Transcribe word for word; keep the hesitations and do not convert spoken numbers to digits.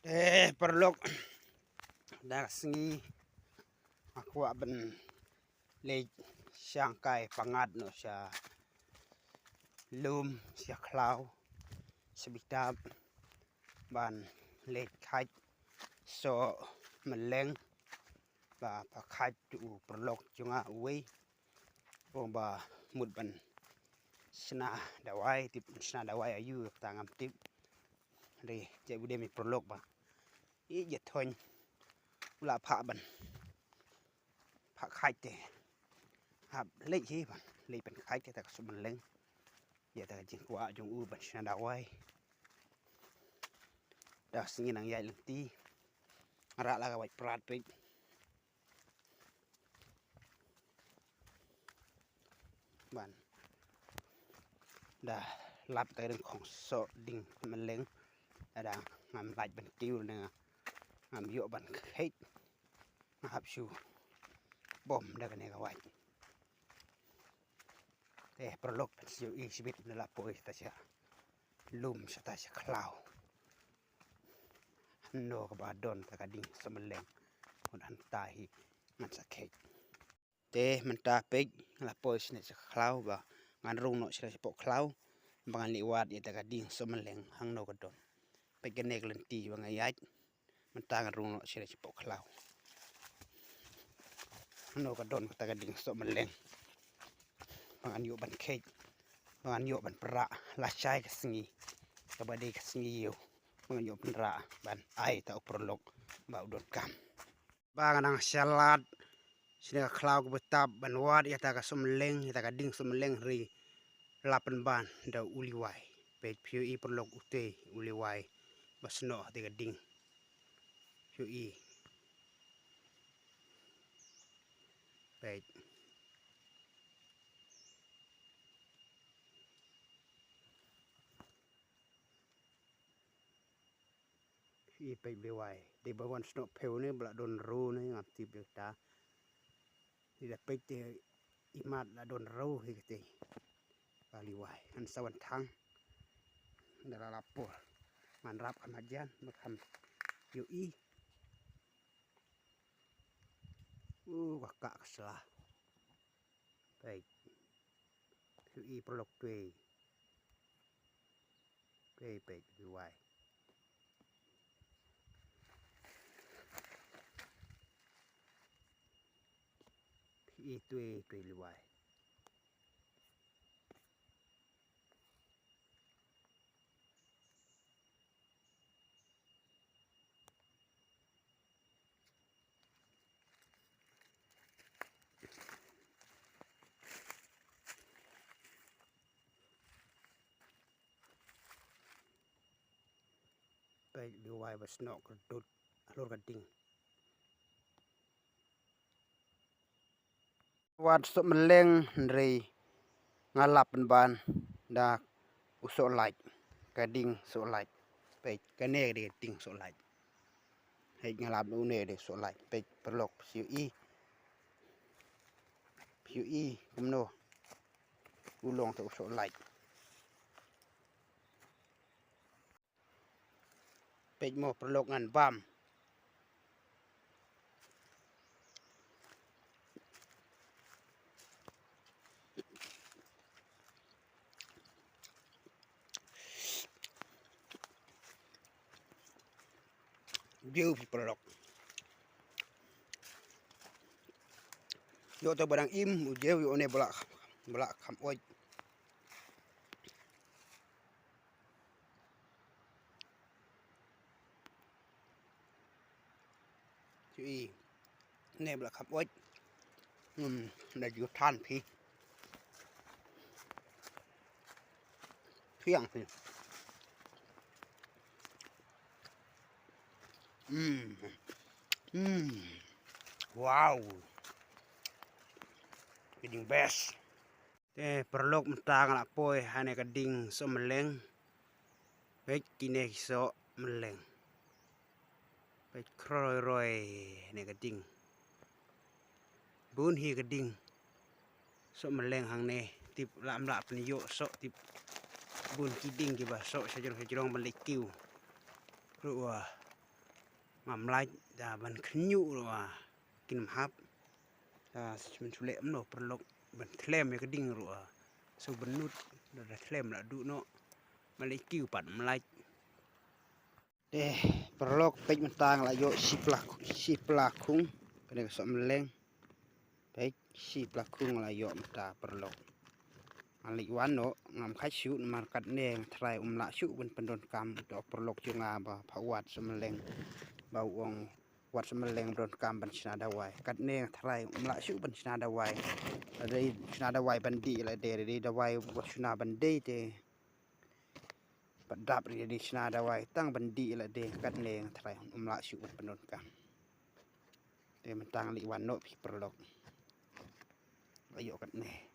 Eh, paralok. Da ka sngi nga kwah ban leit shangkai pyngngad noh sha lum, sha khlaw, sha bitab, ban leit khait soh mylleng, ba pha khait u paralok jong nga uwei. Ong ba mut ban shna dawai, tip shna dawai aïu, kata ngam tip. Hynrei jait u dei mi paralok ba i jait thoiñ u la phah ban phah khait te. Hap leit hi ban leit ban khait te ta ka soh mylleng. Ïa ta ka jingkwah jong u ban shna dawai. Da sngi nang ïaid lynti. Rah la ka wait prat peit. Ban da lap ta ding khong soh ding mylleng. Da ngam lait ban kiew ne ngam ïoh ban khait. Nga hap shu bom da kane ka wait. Eh, paralok, shu i shibit na la poi ta sha lum, sha ta sha khlaw. Hano kaba don ta ka ding soh mylleng. Ngan hanta hi ngan sa khait. Te mynta peit nga la poi shane sha khlaw ba ngan rung noh shane shapoh khlaw ba ngan leit wad ïa ta ka ding soh mylleng hangno ka don. Peit kane ka lynti ba nga ïaid mynta ngan rung noh shane shapoh khlaw. Hangno ka don kata ka ding soh mylleng ba ngan ïoh ban khait, ba ngan ïoh ban prah lashai ka sngi kaba dei ka sngi ïew ba ngan ïoh ban rah ban ai ta u paralok ba u donkam. Ba nga nang shalad shane ka khlaw kaba tap ban wad ïa ta ka soh mylleng, ïa ta ka ding soh mylleng hynrei la pynban da u liwai. Peit phi ïohi paralok, utei u liwai ba snoh ha te ka ding. Phi ïohi. Peit. Phi ïohi peit liwai. Dei ba wan snoh phew ne ba la don ru ne ngam tip ïa kata. Dei da peit te imat la don ru hi kata. Ka liwai ngan sa wan thang. Da la la por ngan rap kham hajan ba kham ïohi. U ka kah ka sla. Peit. Phi ïohi paralok, twei. Twei peit liwai. Phi ïohi twei, twei liwai. Peit liwai ba snoh kyrduh halor ka ding. Wad soh mylleng hynrei nga lap pynban da u soh lait, ka ding soh lait. Peit kane ka dei ka ding soh lait. Peit nga lap une dei soh lait. Peit paralok, phi ïohi. Phi ïohi kumno u long te u soh lait. Peit mo paralok, ngan bam. Jiw phi paralok. Ïoh te ba dang im u jiw, ïoh ne ba la, ba la kham oit. Ïohi ne ba la kham oit. Hmm, da ju than phi. Thiang phi. Hmm. Hmm. Wow. Kidding best. Te paralok, mynta nga la poi ha ne ka ding soh mylleng. Peit kine ki soh mylleng. Peit khroi roi ne ka ding. Bun hi ka ding soh mylleng hangne, tip lah mlah pynïoh soh, tip bun ki ding kiba soh shajrong shajrong ban leit kiew. Ruh wa Nga mlai da ban khynñiuh ruh ah kin mhap. Da smen sule mno paralok ban thlem ïa ka ding ruh ah. So ban nud da thlem la duh noh. Malik kiu pat mlai. Te paralok peit mynta nga la ïoh shipla shipla khung. Kane ka soh meleng. Peit shipla khung la ïoh mynta paralok. Nga leit wan noh ngam khat shuh namar katne nga trai um lah shuh ban pyndonkam to paralok jong nga ba pha wad soh meleng. Ba u ong wad soh meleng donkam ban shna dawai. Katne nga trai um lah shuh ban shna dawai. Dei shna dawai ban dih la dei dei dawai ba shna ban dih te. Pat dap ri dei shna dawai tang ban dih la dei katne nga trai um lah shuh ban pyndonkam. Te mynta nga leit wan noh phi paralok. La ïoh katne.